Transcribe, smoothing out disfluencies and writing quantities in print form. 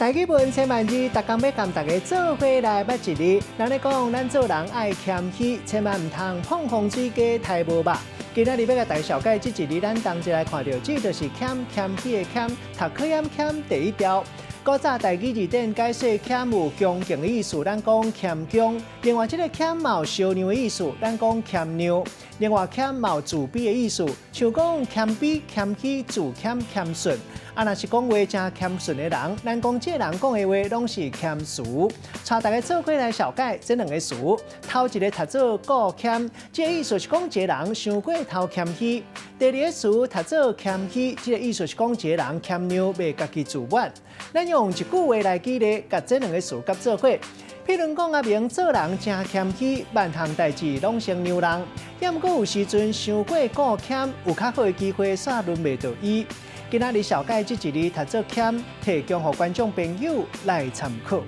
台語文千萬字，逐工欲共大家做伙來捌一字。人咧講，咱做人愛謙虛，千萬毋通膨風水雞刣無肉。今仔日欲共大家紹介這一字，咱同齊來看著，這就是謙，謙虛的謙，讀考驗謙第一條。古早台語字典解說謙有恭敬的意思，咱講謙恭；另外，這个謙嘛有相讓的意思，咱講謙讓。另外，謙嘛有自卑的意思，像講謙卑、謙虛、自謙、謙遜。啊，若是講話誠謙遜的人，咱講這个人講的話攏是謙辭。帶大家做伙來紹介這兩个詞，頭一个讀做過謙，這个意思是講一个人傷過頭謙虛；第二个詞讀做謙虛，這个意思是講一個人謙讓，袂家己自滿。咱用一句話來舉例，共這兩个詞佮做伙。譬如講，阿明做人誠謙虛，萬項代誌攏先讓人。抑毋過有時陣傷過顧謙，有較好的機會煞輪袂著伊。今仔日紹介這一字讀做謙，提供予觀眾朋友來參考。